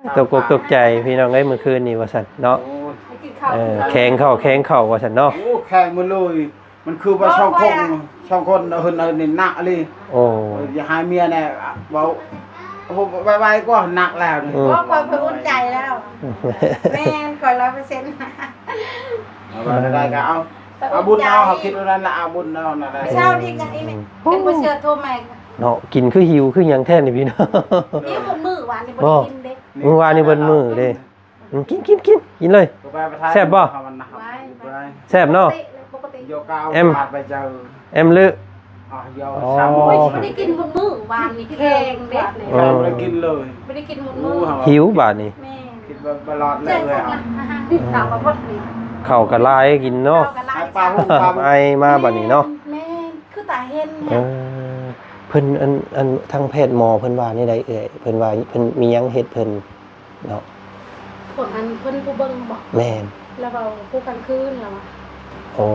ຕົກອົກຕົກໃຈພີ່ນ້ອງເອີຍ ມື້ຄືນນີ້ວ່າຊັ້ນເນາະ. ໂອ້ຍ ໄປກິນເຂົ້າ ເອີ ກິນເຂົ້າ ແຂງເຂົ້າແຂງເຂົ້າວ່າຊັ້ນເນາະ. ໂອ້ ແຂງໝົດເລີຍ. ມັນຄືວ່າສອງຄົນ ສອງຄົນ ເຮີນ ເຮີນນີ້ໜັກອີ່ຫຼີ. ໂອ້ ເອີ ຢ່າໃຫ້ເມຍແດ່ ເວົ້າ ໂອ້ ໄວໆກວ່າ ໜັກແລ້ວນີ້. ອືມ ບໍ່ ຂ້ອຍ ຂ້ອຍອຸ່ນໃຈແລ້ວ. ແມ່ນ ຂ້ອຍຮ້ອຍເປີເຊັນ. ເອົາໄດ້ກໍເອົາ ເອົາບຸນເອົາ ເຮົາຄິດວ່ານັ້ນລະ ເອົາບຸນເອົານັ້ນແຫຼະ. ເຊົ້ານີ້ກໍອີກ ເປັນບໍ່ເຊື່ອໂທມາເນາະ. ກິນຄືຫິວຄືຫຍັງແທ້ນີ້ພີ່ນ້ອງ. ຫິວໝົດມື້ວານນີ້ບໍ່ໄດ້ກິນເດ້. ມື້ວານນີ້ເບິດມື້ເດ້. ອືມ ກິນ ກິນ ກິນ ກິນເລີຍ. ແຊບບໍ່? ແຊບເນາະ. ແອມ ແອມເລີ. ອໍ ບໍ່ໄດ້ກິນໝົດມື້ວານນີ້ ແຂງເດ້. ບໍ່ໄດ້ກິນເລີຍ ບໍ່ໄດ້ກິນໝົດມື້. ຫິວບາດນີ້. ແມ່ນ ຄິດວ່າບໍ່ລອດເລີຍ. ເຂົ້າກໍຫຼາຍກິນເນາະ. ໄອມາບາດນີ້ເນາະ. ແມ່ນ ຄືຕາເຫັນ. ເອີ ເພິ່ນ ອັນ ອັນ ທາງແພດໝໍເພິ່ນວ່າແນວໃດເອື້ອຍ? ເພິ່ນວ່າເພິ່ນມີຫຍັງເຮັດເພິ່ນ? ເນາະ. ພວກອັນເພິ່ນຜູ້ເບິ່ງບໍ? ແມ່ນ. ລາວເວົ້າຜູ້ກາງຄືນລາວວ່າ. ໂອ້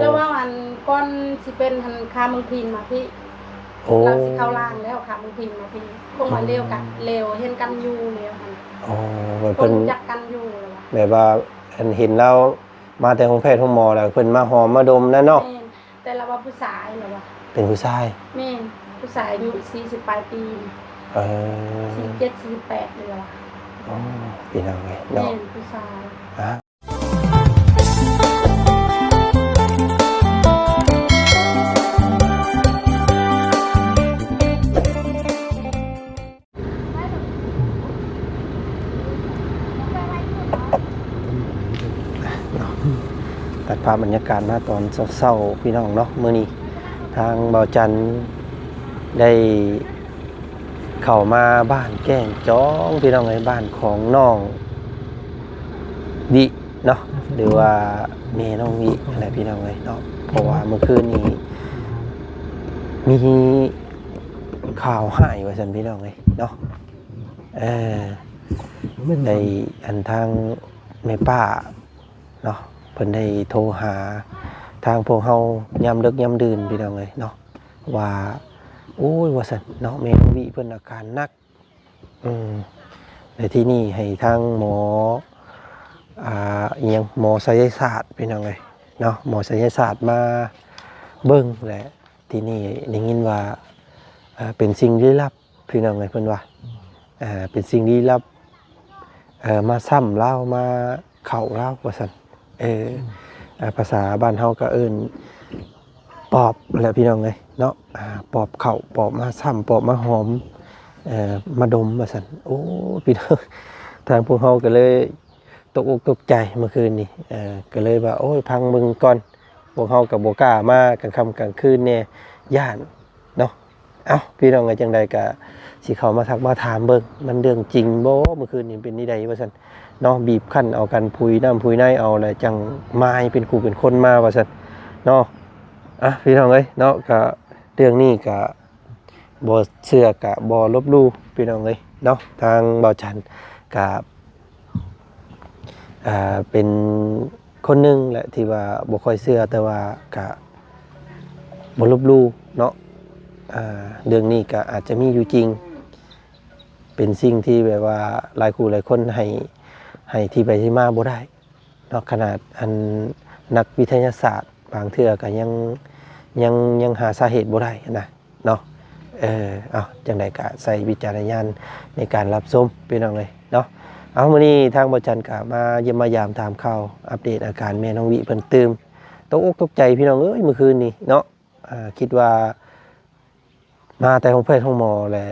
ລາວເວົ້າອັນກ່ອນຊິເປັນຫັ້ນ ຂ້າມເມືອງພີນມາພີ້. ໂອ້ ລາວຊິເຂົ້າລ້າງແລ້ວ ຂ້າມເມືອງພີນມາພີ້. ຄົງວ່າ ອືມ ເລວກັນ ເລວເຫັນກັນຢູ່ແລ້ວຫັ້ນ. ອໍ ແບບເພິ່ນຮູ້ຈັກກັນຢູ່ລາວວ່າ. ແບບວ່າອັນເຫັນລາວມາແຕ່ໂຮງແພດໂຮງໝໍແລ້ວ ເພິ່ນມາຫອມມາດົມນັ້ນເນາະ. ແມ່ນ. ແຕ່ລາວວ່າຜູ້ຊາຍລາວວ່າ. ເປັນຜູ້ຊາຍ? ແມ່ນ ຜູ້ຊາຍອາຍຸສີ່ສິບປາຍປີ. ເອີ ສີ່ສິບເຈັດ ສີ່ສິບແປດນີ້ລາວວ່າ. ອໍ ພີ່ນ້ອງເອີຍເນາະ. ແມ່ນ ຜູ້ຊາຍ. ອ່າ ເນາະ ຕັດພາບບັນຍາກາດມາຕອນເຊົ້າໆ ພີ່ນ້ອງເນາະ. ມື້ນີ້ທາງບ່າວຈັນໄດ້ເຂົ້າມາບ້ານແກ້ງຈອງ ພີ່ນ້ອງເອີຍ ບ້ານຂອງນ້ອງວິເນາະ ຫຼືວ່າແມ່ນ້ອງວິຫັ້ນແຫຼະ ພີ່ນ້ອງເອີຍເນາະ. ເພາະວ່າມື້ຄືນນີ້ມີ ຂ່າວຮ້າຍວ່າຊັ້ນ ພີ່ນ້ອງເອີຍເນາະ. ເອີ ໄດ້ອັນທາງແມ່ປ້າເນາະ ເພິ່ນໄດ້ໂທຫາທາງພວກເຮົາຍາມເດິກຍາມດື່ນ ພີ່ນ້ອງເອີຍເນາະ ວ່າ ໂອ້ຍ ວ່າຊັ້ນເນາະ ແມ່ນ້ອງວິເພິ່ນອາການໜັກ. ອືມ ແລະ ທີ່ນີ້ໃຫ້ທາງໝໍ ອ່າ ອີ່ຫຍັງ ໝໍໄສຍະສາດ ພີ່ນ້ອງເອີຍເນາະ ໝໍໄສຍະສາດມາເບິ່ງ ແລະ ທີ່ນີ້ໄດ້ຍິນວ່າ ເປັນສິ່ງລີ້ລັບ ພີ່ນ້ອງເອີຍ ເພິ່ນວ່າ ເປັນສິ່ງລີ້ລັບ ເອີ ມາຊ້ຳລາວ ມາເຂົ້າລາວວ່າຊັ້ນ. ເອີ ອືມ ພາສາບ້ານເຮົາກໍເອີ້ນປອບແຫຼະ ພີ່ນ້ອງເອີຍເນາະ. ອາ ປອບເຂົ້າ ປອບມາຊ້ຳ ປອບມາຫອມ ເອີ ມາດົມວ່າຊັ້ນ. ໂອ້ ພີ່ນ້ອງ ທາງພວກເຮົາກໍເລີຍຕົກອົກຕົກໃຈເມື່ອຄືນນີ້ ເອີ ກໍເລີຍວ່າ ໂອ້ຍ ພັງເບິ່ງກ່ອນ ພວກເຮົາກໍບໍ່ກ້າມາກາງຄ່ຳກາງຄືນແດ່ ຢ້ານເນາະ. ເອົ້າ ພີ່ນ້ອງເອີຍ ຈັ່ງໃດກໍຊິເຂົ້າມາທັກມາຖາມເບິ່ງ ມັນເລື່ອງຈິງບໍ່ ເມື່ອຄືນນີ້ເປັນແນວໃດວ່າຊັ້ນເນາະ. ບີບຄັ້ນເອົາກັນ ຜຸຍນ້ຳຜຸຍໃນເອົາ ແລ້ວຈັ່ງມາຍເປັນຄູ່ເປັນຄົນມາວ່າຊັ້ນເນາະ. ອ່ະ ພີ່ນ້ອງເອີຍເນາະ ກໍເລື່ອງນີ້ກໍບໍ່ເຊື່ອກໍບໍ່ລົບຫຼູ່ ພີ່ນ້ອງເອີຍເນາະ. ທາງບ່າວຈັນກໍ ອ່າ ເປັນຄົນໜຶ່ງແຫຼະທີ່ວ່າບໍ່ຄ່ອຍເຊື່ອ ແຕ່ວ່າກະບໍ່ລົບຫຼູ່ເນາະ. ອ່າ ເລື່ອງນີ້ກະອາດຈະມີຢູ່ຈິງ ເປັນສິ່ງທີ່ແບບວ່າຫຼາຍຄູ່ຫຼາຍຄົນໃຫ້ ໃຫ້ທີ່ໄປທີ່ມາບໍ່ໄດ້ເນາະ. ຂະໜາດອັນນັກວິທະຍາສາດບາງເທື່ອກະຍັງ ຍັງ ຍັງຫາສາເຫດບໍ່ໄດ້ນະ. ເນາະ. ເອີ ເອົາ ຈັ່ງໃດກະໃຊ້ວິຈາລະຍານໃນການຮັບຊົມ ພີ່ນ້ອງເອີຍເນາະ. ເອົາ ມື້ນີ້ທາງບ່າວຈັນກະມາຢ້ຽມມາຢາມຖາມຂ່າວ ອັບເດດອາການແມ່ນ້ອງວິເພິ່ນຕື່ມ. ຕົກອົກຕົກໃຈ ພີ່ນ້ອງເອີຍ ມື້ຄືນນີ້ເນາະ. ເອີ ຄິດວ່າມາແຕ່ໂຮງແພດໂຮງໝໍ ແລະ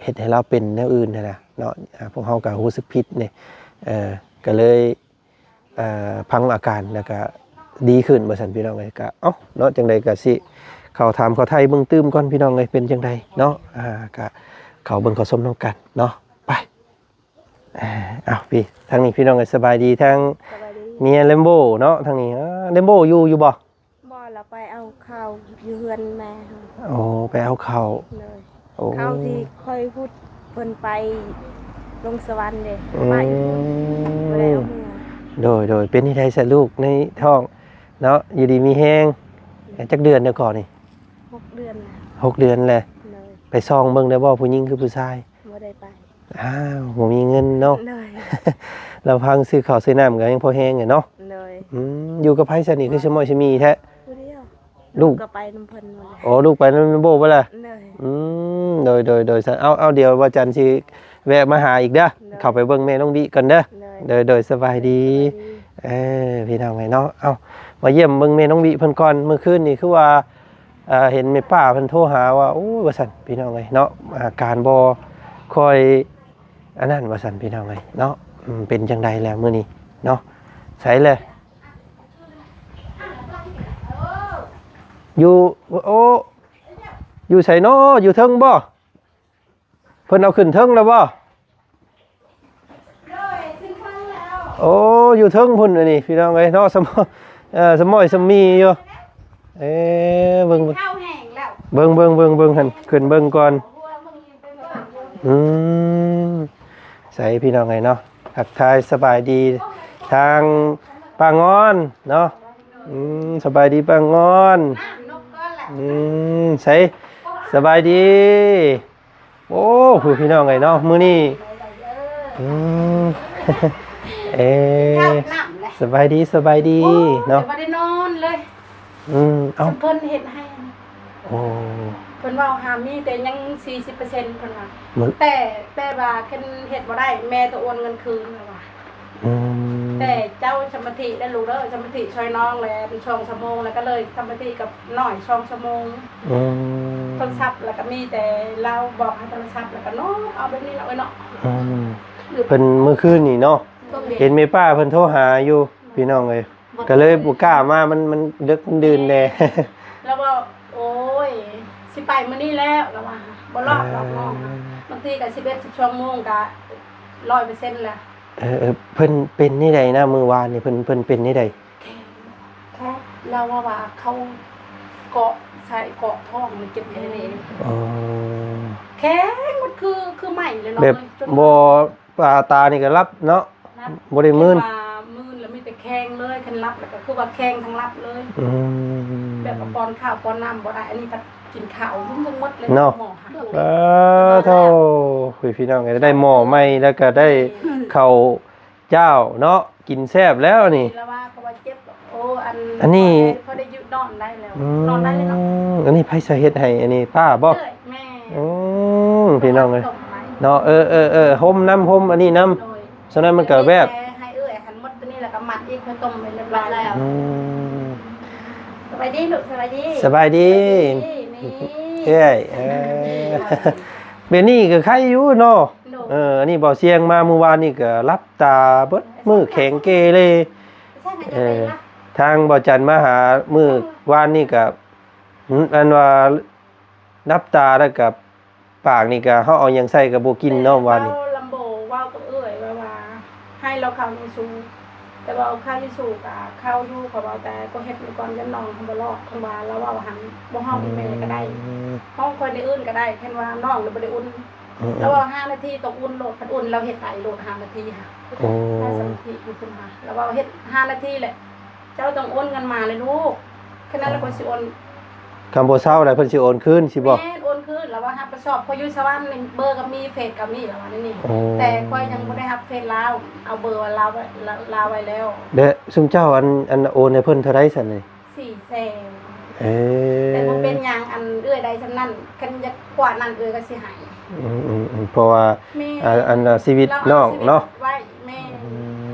ເຮັດໃຫ້ລາວເປັນແນວອື່ນຫັ້ນນະເນາະ. ອາ ພວກເຮົາກະຮູ້ສຶກຜິດນີ້ ເອີ ກະເລີຍ ເອີ ພັງອາການ ແລ້ວກະດີຂຶ້ນວ່າຊັ້ນ ພີ່ນ້ອງເອີຍ. ກະ ເອົ້າ ເນາະ ຈັ່ງໃດກະຊິເຂົ້າຖາມເຂົ້າໄຖ່ເບິ່ງຕື່ມກ່ອນ ພີ່ນ້ອງເອີຍ ເປັນຈັ່ງໃດເນາະ. ອາ ກະເຂົ້າເບິ່ງເຂົ້າຊົມນຳກັນເນາະ. ໄປ ເອົ້າ ພີ່ ທາງນີ້ ພີ່ນ້ອງເອີຍ ສະບາຍດີ ທາງ ສະບາຍດີ ເມຍແລມໂບເນາະ. ທາງນີ້ ເອີ ແລມໂບຢູ່ ຢູ່ບໍ່? ບໍ່ ລາວໄປເອົາເຂົ້າຢູ່ເຮືອນແມ່ເຮົາ. ໂອ້ ໄປເອົາເຂົ້າ. ໂດຍ. ໂອ້ ເຂົ້າທີ່ຂ້ອຍຮຸດເພິ່ນໄປລົງສະຫວັນເດ້. ອືມ ໄປຢູ່ພຸ້ນ ບໍ່ໄດ້ເອົາເມືອ. ໂດຍ ໂດຍ. ເປັນຈັ່ງໃດຊະລູກໃນທ້ອງເນາະ ຢູ່ດີມີແຮງ? ໂດຍ. ຈັກເດືອນແລ້ວກໍນີ້? ຫົກເດືອນແລ້ວ. ຫົກເດືອນແລ້ວ. ໂດຍ. ໄປສ່ອງເບິ່ງໄດ້ບໍ່ ຜູ້ຍິງຄືຜູ້ຊາຍ? ບໍ່ໄດ້ໄປ. ອ້າວ ບໍ່ມີເງິນເນາະ. ໂດຍ ລຳພັງຊື້ເຂົ້າຊື້ນ້ຳກໍຍັງພໍແຮງແຫຼະເນາະ. ໂດຍ ອືມ ຢູ່ກັບໃຜຊະນີ້ ຄືສະໝ້ອຍສະມີແທ້? ຜູ້ດຽວ. ລູກ ລູກກໍໄປນຳເພິ່ນໝົດແຫຼະ. ອໍ ລູກໄປນຳໂບບໍ່ລະ? ໂດຍ ອືມ ໂດຍໆໆ ຊັ້ນ ເອົາ ເອົາ ດຽວວັນຈັນຊິແວະມາຫາອີກເດີ. ໂດຍ ເຂົ້າໄປເບິ່ງແມ່ນ້ອງບິກ່ອນເດີ. ໂດຍ ໂດຍໆ ສະບາຍດີ. ສະບາຍດີ. ເອີ ພີ່ນ້ອງເອີຍເນາະ ເອົາ ມາຢ້ຽມເບິ່ງແມ່ນ້ອງບິເພິ່ນກ່ອນ. ມື້ຄືນນີ້ຄືວ່າ ເອີ ເຫັນແມ່ປ້າເພິ່ນໂທຫາວ່າ ໂອ້ຍ ວ່າຊັ້ນ ພີ່ນ້ອງເອີຍເນາະ ອາການບໍ່ຄ່ອຍອັນນັ້ນ ວ່າຊັ້ນ ພີ່ນ້ອງເອີຍເນາະ. ອືມ ເປັນຈັ່ງໃດແລ້ວມື້ນີ້ເນາະ? ໃສແລະ? ຢູ່ ໂອ້ ຢູ່ໃສນໍ? ຢູ່ເທິງບໍ? ເພິ່ນເອົາຂຶ້ນເທິງແລ້ວບໍ? ໂອ້ ຢູ່ເທິງພຸ້ນ ອັນນີ້ພີ່ນ້ອງເອີຍເນາະ ສະໝ- ເອີ ສະໝ້ອຍສະມີຢູ່. ເອີ ເບິ່ງ ເບິ່ງ ເບິ່ງ ເບິ່ງ ເບິ່ງຫັ້ນ ຂຶ້ນເບິ່ງກ່ອນ. ອືມ ໃສພີ່ນ້ອງເອີຍເນາະ ທັກທາຍສະບາຍດີທາງປ້າງອນເນາະ. ອືມ ສະບາຍດີປ້າງອນ. ອືມ ໃສ ສະບາຍດີ. ໂອ້ ຜູ້ພີ່ນ້ອງເອີຍເນາະ ມື້ນີ້ ອືມ ເອີ ສະບາຍດີ ສະບາຍດີເນາະ. ບໍ່ໄດ້ນອນເລີຍ. ອືມ ເອົ້າ ເພິ່ນເຮັດໃຫ້. ໂອ້ ເພິ່ນເວົ້າຫາມີແຕ່ຍັງສີ່ສິບເປີເຊັນ ເພິ່ນວ່າ ແຕ່ ແຕ່ວ່າຄັນເຮັດບໍ່ໄດ້ ແມ່ຕ້ອງໂອນເງິນຄືນ ເພິ່ນວ່າ. ອືມ ແຕ່ເຈົ້າສະມາທິເດີລູກເດີ ສະມາທິຊ່ອຍນ້ອງແຫຼະ ເປັນສອງຊົ່ວໂມງ ແລ້ວກໍເລີຍສະມາທິກັບນ້ອຍສອງຊົ່ວໂມງ. ອືມ ໂທລະສັບ ແລ້ວກໍມີແຕ່ລາວບອກໃຫ້ໂທລະສັບ ແລ້ວກໍນອນເອົາແບບນີ້ເນາະ ເອີຍເນາະ. ອືມ ເພິ່ນມື້ຄືນນີ້ເນາະ ເຫັນແມ່ປ້າເພິ່ນໂທຫາຢູ່ ພີ່ນ້ອງເອີຍ ກໍເລີຍບໍ່ກ້າມາ ມັນ ມັນເດິກ ມັນດື່ນແດ່. ລາວວ່າ ໂອ້ຍ ຊິໄປມື້ນີ້ແລ້ວ ລາວວ່າ ບໍ່ລອດດອກນ້ອງ. ບາງທີກໍສິບເອັດ ສິບສອງໂມງກໍຮ້ອຍເປີເຊັນແລ້ວ. ເອີ ເອີ ເພິ່ນເປັນແນວໃດນະ ມື້ວານນີ້ ເພິ່ນ ເພິ່ນເປັນແນວໃດ? ແຂງ ແຂງ ລາວວ່າ ວ່າເຂົາເກາະໃສ່ ເກາະທ້ອງ ມັນເຈັບແຂງ. ອໍ ແຂງໝົດ ຄື ຄືໄມ້ເລີຍເນາະ ແບບ ເອີຍ ຈົນ ບໍ່ ຕາ ຕານີ້ກໍຫຼັບເນາະ ຫຼັບ ບໍ່ໄດ້ມືນ ຄິດວ່າມືນແລ້ວມີແຕ່ແຂງເລີຍ ຄັນຫຼັບແລ້ວກໍຄືວ່າແຂງທັງຫຼັບເລີຍ. ອືມ ແບບວ່າປ້ອນຂ້າວປ້ອນນ້ຳບໍ່ໄດ້ ອັນນີ້ກໍກິນຂ້າວຢູ່ທັງໝົດເລີຍເນາະ ໝໍຫາ. ເອີ ໂທ້ ພີ່ນ້ອງເອີຍ ໄດ້ໝໍໃໝ່ ແລ້ວກໍໄດ້ເຂົ້າ ເຈົ້າເນາະ ກິນແຊບແລ້ວນີ້ ລະວ່າເຂົາວ່າເຈັບ. ໂອ້ ອັນ ອັນນີ້ ພໍໄດ້ ພໍໄດ້ຢູ່ນອນໄດ້ແລ້ວ. ອືມ ນອນໄດ້ເລີຍເນາະ. ອັນນີ້ໃຜສະເຮັດໃຫ້ ອັນນີ້ປ້າບໍ? ເອື້ອຍ ແມ່. ອືມ ພີ່ນ້ອງເອີຍ ເນາະ ເອີໆໆ ຫົ່ມນຳ ຫົ່ມອັນນີ້ນຳ. ໂດຍ ສະນັ້ນມັນກໍແບບ ໃຫ້ເອື້ອຍຫັ້ນໝົດຕົວນີ້ ແລ້ວກໍມັດອີກ ຄ່ອຍຕົ້ມໄວ້ຮຽບຮ້ອຍແລ້ວ. ອືມ ສະບາຍດີລູກ ສະບາຍດີ ສະບາຍດີ ສະບາຍດີ ນີ້ ເອື້ອຍ ເອີ ແບບນີ້ກໍໄຄຢູ່ເນາະ. ໂດຍ ເອີ ອັນນີ້ເບົາຊຽງມາມື້ວານນີ້ກໍຫຼັບຕາເບິດມື້ແຂງເກເລ. ເອີ ທາງເບົາຈັນມາຫາມື້ວານນີ້ກໍ ອັນວ່າຫຼັບຕາແລ້ວກໍປາກນີ້ກໍເຮົາເອົາຫຍັງໃສ່ກໍບໍ່ກິນເນາະ ວານນີ້. ແຕ່ລາວ ລຳໂບເວົ້າກັບເອື້ອຍວ່າ ວ່າໃຫ້ລາວເຂົ້າເຢຊູ ແຕ່ວ່າເອົາເຂົ້າເຢຊູກໍເຂົ້າຢູ່ ເຂົາເວົ້າ ແຕ່ກໍເຮັດໄວ້ກ່ອນ ຢ້ານນ້ອງເຮົາບໍ່ລອດ. ເພິ່ນວ່າລາວເວົ້າຫັ້ນ ບໍ່ຮ້ອງອີແມ່ກໍໄດ້ ອືມ ຮ້ອງຂ້ອຍໃນອື່ນກໍໄດ້ ຄັນວ່ານ້ອງລະບໍ່ໄດ້ອຸ່ນ. ອືມໆ ລາວເວົ້າ ຫ້ານາທີຕ້ອງອຸ່ນໂລດ ຄັນອຸ່ນລາວເຮັດໄດ້ໂລດ ຫ້ານາທີຫາ. ໂອ້ ໄດ້ສະມາທິຢູ່ພຸ້ນຫາ ລາວເວົ້າເຮັດຫ້ານາທີແຫຼະ ເຈົ້າຕ້ອງໂອນເງິນມາເລີຍລູກ ແຄ່ນັ້ນລະຂ້ອຍຊິໂອນ. ຄັນບໍ່ເຊົາລະເພິ່ນຊິໂອນຄືນຊິບໍ? ແມ່ນ ໂອນຄືນ ລາວວ່າຮັບຜິດຊອບ ຂ້ອຍຢູ່ສະຫວັນນີ້ ເບີກໍມີ ເຟສກໍມີ ລາວວ່າແນວນີ້. ໂອ້ ແຕ່ຂ້ອຍຍັງບໍ່ໄດ້ຮັບເຟສລາວ ເອົາເບີລາວໄວ້ ລາວ ລາວໄວ້ແລ້ວ. ແລະຊຸມເຈົ້າ ອັນ ອັນໂອນໃຫ້ເພິ່ນເທົ່າໃດຊັ້ນນີ້? ສີ່ແສນ. ເອີ ແຕ່ບໍ່ເປັນຫຍັງ ອັນເອື້ອຍໄດ້ສ່ຳນັ້ນ ຄັນຢາກກວ່ານັ້ນເອື້ອຍກໍຊິໃຫ້. ອືມໆໆ ເພາະວ່າ ແມ່ນ ອັນ ອັນຊີວິດນ້ອງເນາະ ລາວເອົາຊີວິດໄວ້. ແມ່ນ ອື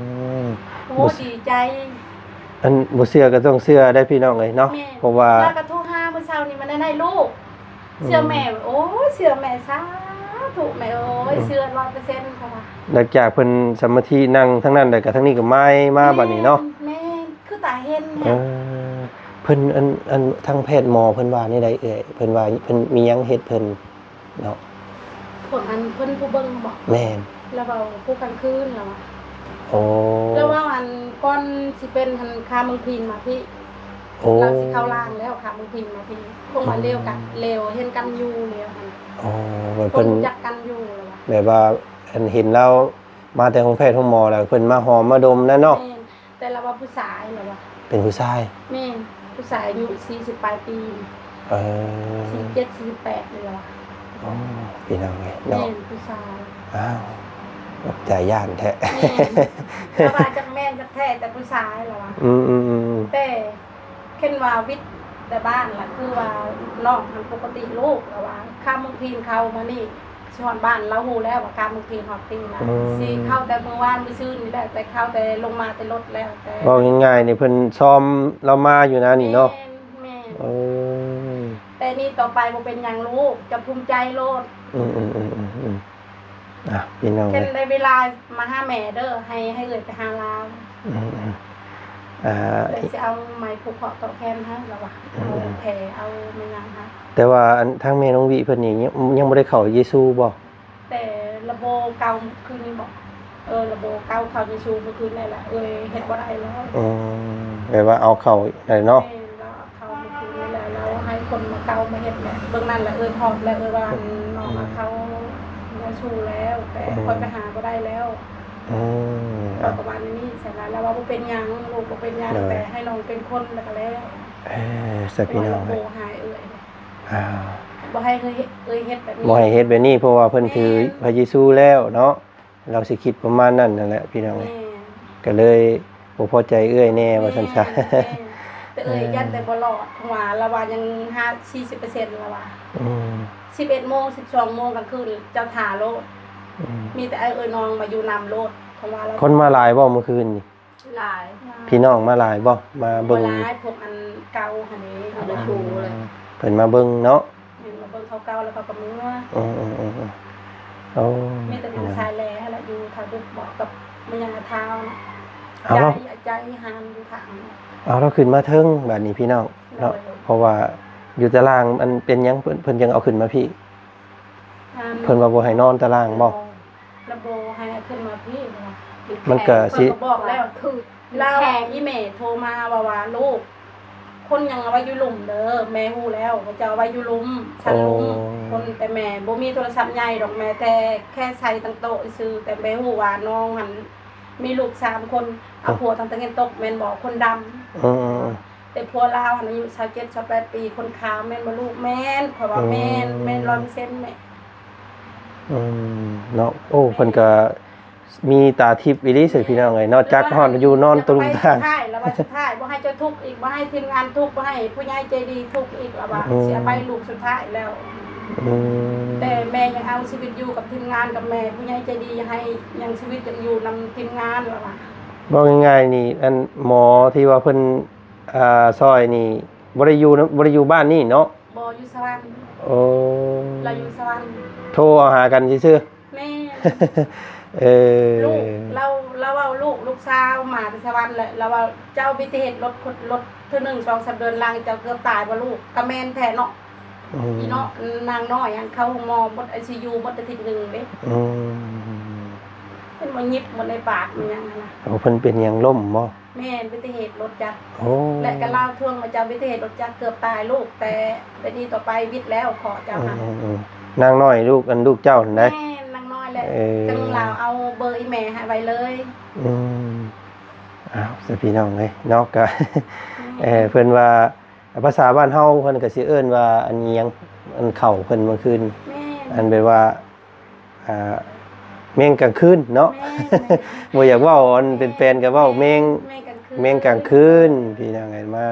ມ ໂອ້ ບໍ່ ດີໃຈ ອັນບໍ່ເຊື່ອກໍຕ້ອງເຊື່ອໄດ໋ພີ່ນ້ອງເອີຍເນາະ. ແມ່ນ ເພາະວ່າ ລາວກໍໂທຫາມື້ເຊົ້ານີ້ ມາແນວໃດລູກ ເຊື່ອແມ່. ອືມ ໂອ້ຍ ເຊື່ອແມ່ ສາທຸແມ່ເອີຍ ອືມ ເຊື່ອຮ້ອຍເປີເຊັນ ເຂົາວ່າ. ຫຼັງຈາກເພິ່ນສະມາທິນັ່ງທາງນັ້ນ ແລ້ວກໍທາງນີ້ກໍມາຍມາບັດນີ້ເນາະ. ແມ່ນ ຄືຕາເຫັນ. ເອີ ເພິ່ນ ອັນ ອັນທາງແພດໝໍເພິ່ນວ່າແນວໃດເອື້ອຍ? ເພິ່ນວ່າເພິ່ນມີຫຍັງເຮັດເພິ່ນເນາະ? ພວກອັນເພິ່ນຜູ້ເບິ່ງບໍ? ແມ່ນ ລາວເວົ້າຜູ້ກາງຄືນລາວວ່າ. ໂອ້ ລາວເວົ້າອັນກ່ອນຊິເປັນຫັ້ນ ຂ້າມເມືອງພິນມາພີ້. ໂອ້ ລາວຊິເຂົ້າລ່າງແລ້ວ ຂ້າມເມືອງພິນມາພີ້ ພວກມາເລວກັນ ເລວເຫັນກັນຢູ່ແລ້ວຫັ້ນ. ໂອ້ ແບບເພິ່ນ ເພິ່ນຮູ້ຈັກກັນຢູ່ລາວວ່າ. ແບບວ່າອັນເຫັນລາວມາແຕ່ໂຮງແພດໂຮງໝໍແລ້ວ ເພິ່ນມາຫອມມາດົມນັ້ນເນາະ. ແມ່ນ ແຕ່ລາວວ່າຜູ້ຊາຍລາວວ່າ. ເປັນຜູ້ຊາຍ? ແມ່ນ ຜູ້ຊາຍອາຍຸສີ່ສິບປາຍປີ. ເອີ ສີ່ສິບເຈັດ ສີ່ສິບແປດນີ້ລາວວ່າ. ອໍ ພີ່ນ້ອງເອີຍເນາະ ແມ່ນ ຜູ້ຊາຍ. ອ້າວ ຕົກໃຈຢ້ານແທ້. ແມ່ນ ລາວວ່າຈັກແມ່ນຈັກແທ້ ແຕ່ຜູ້ຊາຍລາວວ່າ. ອືມໆໆໆ ແຕ່ເຫັນວ່າວິດແຕ່ບ້ານລະ ຄືວ່ານ້ອງຫັ້ນປົກກະຕິລູກ ລາວວ່າຂ້າມເມືອງພີນເຂົ້າມານີ້ ຊິຮອດບ້ານ ລາວຮູ້ແລ້ວວ່າຂ້າມເມືອງພີນຮອດພີນລະ. ອືມ ຊິເຂົ້າແຕ່ມື້ວານມື້ຊືນນີ້ແຫຼະ ແຕ່ເຂົ້າແຕ່ລົງມາແຕ່ລົດແລ້ວ ແຕ່ ເວົ້າງ່າຍໆນີ້ ເພິ່ນຊອມລາວມາຢູ່ນະນີ້ເນາະ. ແມ່ນ ແມ່ນ. ເອີ ແຕ່ນີ້ຕໍ່ໄປບໍ່ເປັນຫຍັງລູກ ເຈົ້າພູມໃຈໂລດ. ອືມໆໆໆ ອ່ະ ພີ່ນ້ອງ ຄັນໄດ້ເວລາມາຫາແມ່ເດີ ໃຫ້ ໃຫ້ເອື້ອຍໄປຫາລາວ. ອືມໆ ອ່າ ເອື້ອຍຊິເອົາໄມ້ຜູກເຄາະຕໍ່ແຂນໃຫ້ລາວວ່າ. ອືມໆ ເອົາແພ ເອົາແມ່ນຫຍັງໃຫ້. ແຕ່ວ່າອັນ ທາງແມ່ນ້ອງວິເພິ່ນນີ້ ຍັງ ຍັງບໍ່ໄດ້ເຂົ້າເຢຊູບໍ່? ແຕ່ລະໂບເກົ່າຄືນນີ້ບໍ? ເອີ ລະໂບເກົ່າເຂົ້າເຢຊູມື້ຄືນນີ້ແຫຼະ ເອື້ອຍເຮັດບໍ່ໄດ້ແລ້ວ. ອືມ ແບບວ່າເອົາເຂົ້າໄດ້ເນາະ. ແມ່ນ ລາວເອົາເຂົ້າມື້ຄືນນີ້ແຫຼະ ລາວໃຫ້ຄົນມາເກົ່າມາເຮັດແຫຼະ. ເບິ່ງນັ້ນແຫຼະ ເອື້ອຍພອບແລ້ວ ເອື້ອຍວ່າ ອືມ ນ້ອງເອົາເຂົ້າເຢຊູແລ້ວ ແຕ່ ອືມ ຂ້ອຍໄປຫາບໍ່ໄດ້ແລ້ວ. ອືມ ເຂົາກໍວ່າແນວນີ້ ສະນັ້ນລາວວ່າບໍ່ເປັນຫຍັງ ລູກບໍ່ເປັນຫຍັງ ໂດຍ ແຕ່ໃຫ້ນ້ອງເປັນຄົນແລ້ວກໍແລ້ວ. ເອີ ສະ ພີ່ນ້ອງ ລະໂບໃຫ້ເອື້ອຍ ອ່າ ບໍ່ໃຫ້ເອື້ອຍເຮັດແບບນີ້ ບໍ່ໃຫ້ເຮັດແບບນີ້ ເພາະວ່າເພິ່ນຖື ແມ່ນ ພະເຢຊູແລ້ວເນາະ. ລາວຊິຄິດປະມານນັ້ນນັ້ນແຫຼະ ພີ່ນ້ອງເອີຍ. ແມ່ນ ກໍເລີຍບໍ່ພໍໃຈເອື້ອຍແດ່ ແມ່ນ ວ່າຊັ້ນຊະ. ແມ່ນ ແຕ່ເອື້ອຍ ເອີ ຢ້ານແຕ່ບໍ່ລອດ ເພາະວ່າລາວວ່າຍັງຫ້າ ສີ່ສິບເປີເຊັນລາວວ່າ. ອືມ ສິບເອັດໂມງ ສິບສອງໂມງກາງຄືນ ເຈົ້າຖ້າໂລດ. ອືມ ມີແຕ່ອ້າຍເອື້ອຍນ້ອງມາຢູ່ນຳໂລດ ເພາະວ່າລາວ ຄົນມາຫຼາຍບໍ່ມື້ຄືນນີ້? ຫຼາຍ. ພີ່ນ້ອງມາຫຼາຍບໍ່? ມາເບິ່ງ ມາຫຼາຍ ພວກອັນເກົ່າຫັ້ນເດ້ ເຂົາມາຊູເລີຍ. ເພິ່ນມາເບິ່ງເນາະ. ແມ່ນ ມາເບິ່ງເຂົາເກົ່າແລ້ວເຂົາກໍເມືອ. ອືມໆໆໆ ໂອ້ ມີແຕ່ທາງຊາຍແລຫັ້ນລະ ຢູ່ທ່າດຸກບໍກັບແມ່ຍ່າທ່າວນະ. ເອົາ ໃຈ ໃຈຫານຢູ່ທາງ. ເອົາ ລາວຂຶ້ນມາເທິງບາດນີ້ ພີ່ນ້ອງເນາະ. ໂດຍ ເພາະວ່າຢູ່ຕາລ່າງ ອັນເປັນຫຍັງເພິ່ນ ເພິ່ນຈັ່ງເອົາຂຶ້ນມາພີ້? ອັນ ເພິ່ນວ່າບໍ່ໃຫ້ນອນຕາລ່າງບໍ່? ລະບໍ່ໃຫ້ເອົາຂຶ້ນມາພີ້ ມັນກະຊິ ເພິ່ນກໍບອກແລ້ວ ຄືລາວ ອີແມ່ໂທມາວ່າ ວ່າ ລູກ ຄົນຍັງເອົາໄວ້ຢູ່ລຸ່ມເດີ ແມ່ຮູ້ແລ້ວ ເຂົາເຈົ້າເອົາໄວ້ຢູ່ລຸ່ມ ຊັ້ນລຸ່ມ. ໂອ້ ຄົນ ແຕ່ແມ່ບໍ່ມີໂທລະສັບໃຫຍ່ດອກ ແມ່ແຕ່ແຄ່ໃສ່ຕັ້ງໂຕະຊື່ ແຕ່ແມ່ຮູ້ວ່ານ້ອງຫັ້ນມີລູກສາມຄົນ ເອົາ ໂອ້ ຜົວຕັ້ງຕາເວັນຕົກແມ່ນບໍ່? ຄົນດຳ. ເອີ ແຕ່ຜົວລາວຫັ້ນອາຍຸຊາວເຈັດ ຊາວແປດປີ ຄົນຂາວແມ່ນບໍ່ລູກ? ແມ່ນ ຂ້ອຍວ່າແມ່ນ ອືມ ແມ່ນຮ້ອຍເປີເຊັນແມ່. ອືມ ເນາະ. ໂອ້ ເພິ່ນກະມີຕາທິບອີ່ຫຼີ ເອີ ພີ່ນ້ອງເອີຍເນາະ. ຈັກຮອດຢູ່ນອນຕະລຸມຕາງ ລາວວ່າສຸດທ້າຍ ລາວວ່າສຸດທ້າຍ ບໍ່ໃຫ້ເຈົ້າທຸກອີກ ບໍ່ໃຫ້ທີມງານທຸກ ບໍ່ໃຫ້ຜູ້ໃຫຍ່ໃຈດີທຸກອີກ ລາວວ່າ ອືມ ຊິເອົາໄປລູກສຸດທ້າຍແລ້ວ. ອືມ ແຕ່ແມ່ຍັງເອົາຊີວິດຢູ່ກັບທີມງານກັບແມ່ ຜູ້ໃຫຍ່ໃຈດີໃຫ້ຍັງຊີວິດຍັງຢູ່ນຳທີມງານ ລາວວ່າ. ເວົ້າງ່າຍໆນີ້ ອັນໝໍທີ່ວ່າເພິ່ນ ອ່າ ຊ່ອຍນີ້ ບໍ່ໄດ້ຢູ່ນຳ ບໍ່ໄດ້ຢູ່ບ້ານນີ້ເນາະ? ບໍ່ ຢູ່ສະຫວັນ. ໂອ້ ລາວຢູ່ສະຫວັນ ໂທເອົາຫາກັນຊື່ໆ. ແມ່ນ. ເອີ ລູກ ລາວ ລາວເວົ້າລູກ ລູກສາວມາແຕ່ສະຫວັນແຫຼະ ລາວວ່າ ເຈົ້າມີແຕ່ເຮັດລົດ ລົດເທື່ອໜຶ່ງ ສອງສາມເດືອນຫຼັງ ເຈົ້າເກືອບຕາຍບໍ່ລູກ? ກະແມ່ນແທ້ເນາະ. ອືມ ອີເນາະ ນາງນ້ອຍຫັ້ນເຂົ້າໂຮງໝໍໝົດ ໄອຊີຢູ ໝົດອາທິດໜຶ່ງເດ້. ອືມ ເພິ່ນບໍ່ຫຍິບໝົດໃນປາກ ມີຫຍັງຫັ້ນນະ. ໂອ້ ເພິ່ນເປັນຫຍັງລົ້ມບໍ່? ແມ່ນ ອຸບັດຕິເຫດລົດຈັກ. ໂອ້ ແລະກະລາວທວງວ່າເຈົ້າອຸບັດຕິເຫດລົດຈັກເກືອບຕາຍລູກ ແຕ່ແຕ່ນີ້ຕໍ່ໄປວິດແລ້ວເຄາະເຈົ້າຫັ້ນ. ອືມໆໆ ນາງນ້ອຍລູກ ອັນລູກເຈົ້າຫັ້ນໃດ໋? ແມ່ນ ນາງນ້ອຍແຫຼະ. ເອີ ຈັ່ງລາວເອົາເບີອີແມ່ໃຫ້ໄວ້ເລີຍ. ອືມ ອ້າວ ຊະ ພີ່ນ້ອງເອີຍເນາະ ກະ ອືມ ເອີ ເພິ່ນວ່າ ພາສາບ້ານເຮົາເພິ່ນກະຊິເອີ້ນວ່າ ອັນຫຍັງ ອັນເຂົ້າເພິ່ນມື້ຄືນ. ແມ່ນ ອັນແບບວ່າ ອ່າ ແມງກາງຄືນເນາະ. ແມ່ນໆ ບໍ່ຢາກເວົ້າອັນເປັນແປນ ກະເວົ້າແມງ ແມງກາງຄືນ ແມງກາງຄືນ ພີ່ນ້ອງເອີຍ ມາ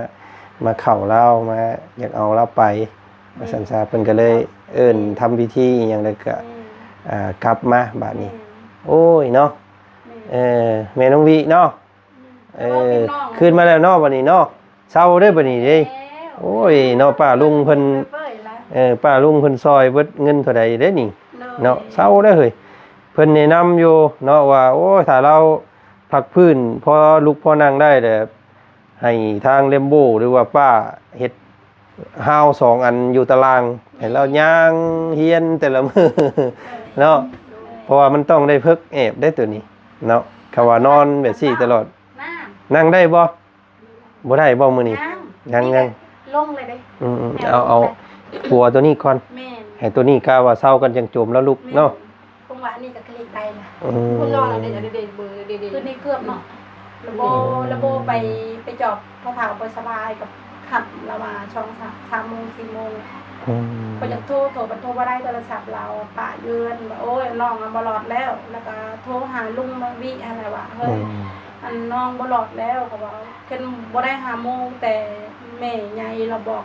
ມາເຂົ້າລາວ ມາຢາກເອົາລາວໄປ ອືມ ວ່າຊັ້ນຊະ. ເພິ່ນກະເລີຍເອີ້ນທຳພິທີອີ່ຫຍັງ ແລ້ວກະ ແມ່ນ ອ່າ ກັບມາບາດນີ້. ແມ່ນ ໂອ້ຍເນາະ. ແມ່ນ ເອີ ແມ່ນ້ອງວິເນາະ. ອືມ ເອີ ຄືນມາແລ້ວເນາະ ບາດນີ້ເນາະ. ເຊົາເດີ້ບາດນີ້ເດ້. ແລ້ວ ໂອ້ຍເນາະ ປ້າລຸງເພິ່ນ ເອີ ປ້າລຸງເພິ່ນຊ່ອຍເບິດເງິນເທົ່າໃດເດ້ນີ້. ໂດຍ ເນາະ ເຊົາເດີ້ເຮີ້ຍ. ເພິ່ນແນະນຳຢູ່ເນາະວ່າ ໂອ້ຍ ຖ້າລາວພັກຟື້ນ ພໍລຸກພໍນັ່ງໄດ້ແລ້ວ ໃຫ້ທາງແຣມໂບ ຫຼືວ່າປ້າເຮັດຮາວສອງອັນຢູ່ຕາລ່າງ ໃຫ້ລາວຍ່າງຮຽນແຕ່ລະມື້ເນາະ. ໂດຍ ເພາະວ່າມັນຕ້ອງໄດ້ຝຶກແອບເດ້ໂຕນີ້ເນາະ. ຄຳວ່ານອນແບບຊີ້ຕະຫຼອດ ນັ່ງ ນັ່ງໄດ້ບໍ່? ບໍ່ໄດ້ບໍ່ມື້ນີ້? ຍັງ ຍັງ ຍັງ ມີແຕ່ລົງເລີຍເດ້. ອືມໆ ເອົາ ເອົາ ເອົາ ຜົວໂຕນີ້ກ່ອນ. ແມ່ນ ໃຫ້ໂຕນີ້ກະວ່າເຊົາກັນຈັ່ງໂຈມແລ້ວລຸກເນາະ. ແມ່ນ ຄົງວ່າອັນນີ້ກະຄະລິກໄດ້ລະ. ອືມ ຄົນລອເດ້ ເດ້ ເດ້ ຄືນີ້ເກືອບເນາະ. ລະໂບ ອືມ ລະໂບໄປ ໄປຈອບພໍ່ເຖົ້າບໍ່ສະບາຍ ກະຄ່ຳລະວ່າ ສອງ ສາມ ສາມໂມງ ສີ່ໂມງ. ອືມ ຂ້ອຍຢາກໂທ ໂທ ມັນໂທບໍ່ໄດ້ໂທລະສັບລາວ ປະຢູ່ເຮືອນວ່າ ໂອ້ຍ ນ້ອງມັນບໍ່ລອດແລ້ວ ແລ້ວກໍໂທຫາລຸງມະວິຫັ້ນແຫຼະວ່າ ເຮີ້ຍ ອືມ ອັນນ້ອງບໍ່ລອດແລ້ວ ເຂົາວ່າ ຄັນບໍ່ໄດ້ຫ້າໂມງ ແຕ່ແມ່ໃຫຍ່ລາວບອກ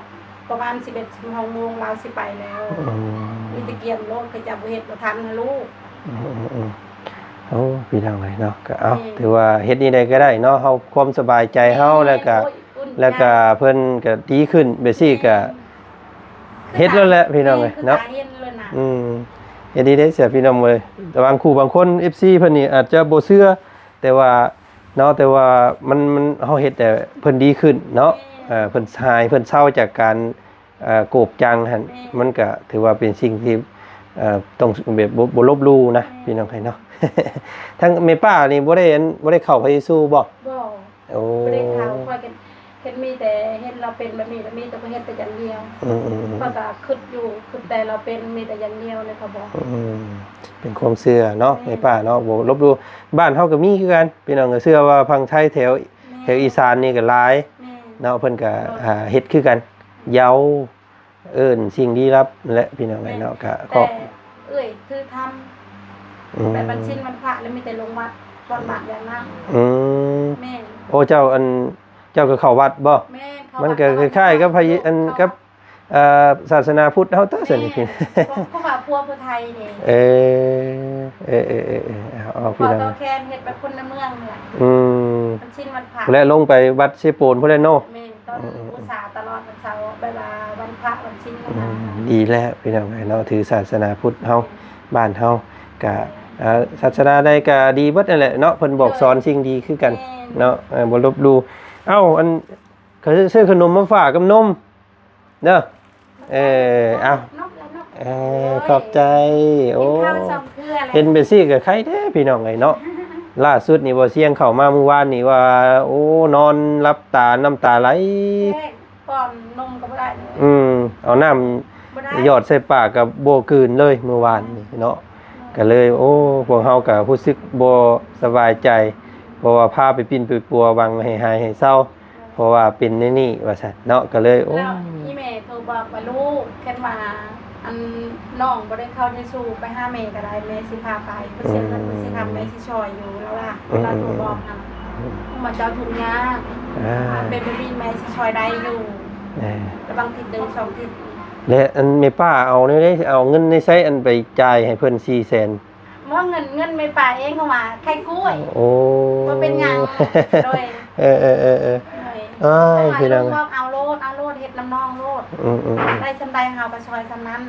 ປະມານສິບເອັດ ສິບສອງໂມງລາວຊິໄປແລ້ວ ອືມ ມີແຕ່ກຽມໂລດ ເຂົາເຈົ້າບໍ່ເຮັດບໍ່ທັນນະລູກ ອືມໆໆ ໂອ້ ພີ່ນ້ອງເອີຍເນາະ ກໍເອົາ ແມ່ນ ຖືວ່າເຮັດແນວໃດກໍໄດ້ເນາະ ເຮົາຄວາມສະບາຍໃຈເຮົາ ແມ່ນ ແລ້ວກໍ ໂອ້ຍ ອຸ່ນໃຈ ແລ້ວກໍເພິ່ນກໍດີຂຶ້ນ ແບບຊີ້ກໍ ແມ່ນ ເຮັດແລ້ວແຫຼະພີ່ນ້ອງເອີຍເນາະ ຄືຕາເຫັນເລີຍນະ ອືມ ເຮັດດີເດ້ເສຍພີ່ນ້ອງເອີຍ ແຕ່ບາງຄູ່ບາງຄົນ ເອັຟຊີ ເພິ່ນນີ້ອາດຈະບໍ່ເຊື່ອ ແຕ່ວ່າເນາະ ແຕ່ວ່າມັນ ມັນ ເຮົາເຮັດໃຫ້ເພິ່ນດີຂຶ້ນເນາະ ແມ່ນ ເອີ ເພິ່ນຫາຍ ເພິ່ນເຊົາຈາກການ ເອີ ໂກບຈັງຫັ້ນ ແມ່ນ ມັນກະຖືວ່າເປັນສິ່ງທີ່ ເອີ ຕ້ອງແບບບໍ່ ບໍ່ລົບຫຼູ່ນະ ແມ່ນ ພີ່ນ້ອງເອີຍເນາະ ທາງແມ່ປ້ານີ້ບໍ່ໄດ້ ອັນ ບໍ່ໄດ້ເຂົ້າພະເຢຊູບໍ່? ບໍ່ ໂອ້ ບໍ່ໄດ້ເຂົ້າ ຂ້ອຍກໍ ເຫັນມີແຕ່ ເຫັນລາວເປັນແບບນີ້ ແລ້ວມີແຕ່ຂ້ອຍເຮັດແຕ່ຢ່າງດຽວ ອືມໆໆ ຂ້ອຍກໍຄິດຢູ່ ຄິດແຕ່ລາວເປັນ ມີແຕ່ຢ່າງດຽວເລີຍ ຂ້ອຍບອກ ອືມ ເປັນຄວາມເຊື່ອເນາະ ແມ່ນ ແມ່ປ້າເນາະ ບໍ່ລົບຫຼູ່ ບ້ານເຮົາກໍມີຄືກັນ ພີ່ນ້ອງກໍເຊື່ອວ່າຝັ່ງໄທແຖວ ແມ່ນ ແຖວອີສານນີ້ກໍຫຼາຍ ແມ່ນ ເນາະ ເພິ່ນກໍ ໂດຍ ອ່າ ເຮັດຄືກັນ ເຍົາ ເອີ້ນສິ່ງລີ້ລັບແຫຼະ ພີ່ນ້ອງເອີຍເນາະ ແມ່ນ ກໍ ແຕ່ເອື້ອຍຖືທຳ ອືມ ແບບວັນສິນວັນພະ ແລ້ວມີແຕ່ລົງວັດ ວັດບາດຢານາງ ອືມ ແມ່ນ ໂອ້ ເຈົ້າ ອັນ ເຈົ້າກໍເຂົ້າວັດບໍ່? ແມ່ນ ເຂົ້າວັດ ມັນກໍຄ້າຍໆກັບພະ ອັນ ເຂົ້າວັດ ກັບ ເອີ ສາສະໜາພຸດເຮົາຕົວະ ແມ່ນ ຊັ້ນນີ້ ເພາະວ່າພົວຜູ້ໄທນີ້ ເອີ ເອີໆໆໆ ເອົາ ເອົາ ພີ່ນ້ອງ ຕໍ່ແຄນເຮັດແບບຄົນໃນເມືອງນີ້ແຫຼະ ອືມ ວັນສິນວັນພະ ແລະ ລົງໄປວັດເຊໂປນພຸ້ນແຫຼະເນາະ ແມ່ນ ຕອນ ອືມໆໆ ບູຊາຕະຫຼອດວັນເສົາ ແບບວ່າວັນພະວັນສິນ ອືມ ວັນພະ ດີແລ້ວພີ່ນ້ອງເອີຍເນາະ ຖືສາສະໜາພຸດເຮົາ ແມ່ນ ບ້ານເຮົາກະ ເອີ ສາສະໜາໃດກະດີເບິດນັ້ນແຫຼະເນາະ ເພິ່ນບອກ ໂດຍ ສອນສິ່ງດີຄືກັນ ແມ່ນ ເນາະ ເອີ ບໍ່ລົບຫຼູ່ ເອົ້າ ອັນ ຂ້ອຍຊື້ຂະໜົມມາຝາກກັບນົມເດີ ເອີ ເອົ້າ ນົມແລະນົມ ເອີ ໂອ້ຍ ຂອບໃຈ ໂອ້ ກິນເຂົ້າສອງເທື່ອແລ້ວ ເຫັນແບບຊີ້ກໍໄຄແທ້ພີ່ນ້ອງເອີຍເນາະ ລ່າສຸດນີ້ບໍ່ສຽງເຂົ້າມາມື້ວານນີ້ວ່າ ໂອ້ ນອນຫຼັບຕານ້ຳຕາໄຫຼ ແມ່ນ ປ້ອນນົມກໍບໍ່ໄດ້ເລີຍ ອືມ ເອົານ້ຳ ບໍ່ໄດ້ ຫຍອດໃສ່ປາກກໍບໍ່ກືນເລີຍມື້ວານນີ້ເນາະ ອືມ ກໍເລີຍ ໂອ້ ພວກເຮົາກໍຮູ້ສຶກບໍ່ສະບາຍໃຈ ເພາະວ່າພາໄປປິ່ນໄປປົວຫວັງໃຫ້ຫາຍໃຫ້ເຊົາ ເພາະວ່າເປັນແນວນີ້ວ່າຊັ້ນເນາະ ກໍເລີຍ ໂອ້ ແລ້ວອີ່ແມ່ໂທບອກວ່າ ລູກ ຄັນວ່າ ອັນ ນ້ອງບໍ່ໄດ້ເຂົ້າເຢຊູ ໄປຫາແມ່ກໍໄດ້ ແມ່ຊິພາໄປ ບໍ່ເສຍເງິນບໍ່ເສຍຄຳ ແມ່ຊິຊ່ອຍຢູ່ ລາວວ່າ ອືມ ລາວໂທບອກນຳ ອືມ ວ່າເຈົ້າທຸກຍາກ ອ່າ ເປັນແບບນີ້ແມ່ຊິຊ່ອຍໄດ້ຢູ່ ເອີ ລະຫວ່າງທິດໜຶ່ງສອງທິດ ແລະ ອັນແມ່ປ້າເອົາແນວໃດ ເອົາເງິນໃນໃສ ອັນໄປຈ່າຍໃຫ້ເພິ່ນສີ່ແສນ? ບໍ່ ເງິນ ເງິນແມ່ປ້າເອງ ເພາະວ່າຂາຍກ້ວຍ ໂອ້ ບໍ່ເປັນຫຍັງ ໂດຍ ເອີໆໆໆ ໂດຍ ອ້າຍ ພີ່ນ້ອງ ບອກເອົາໂລດ ເອົາໂລດ ເຮັດນຳນ້ອງໂລດ ອືມໆໆ ໄດ້ສ່ຳໃດເຮົາກໍຊ່ອຍສ່ຳນັ້ນ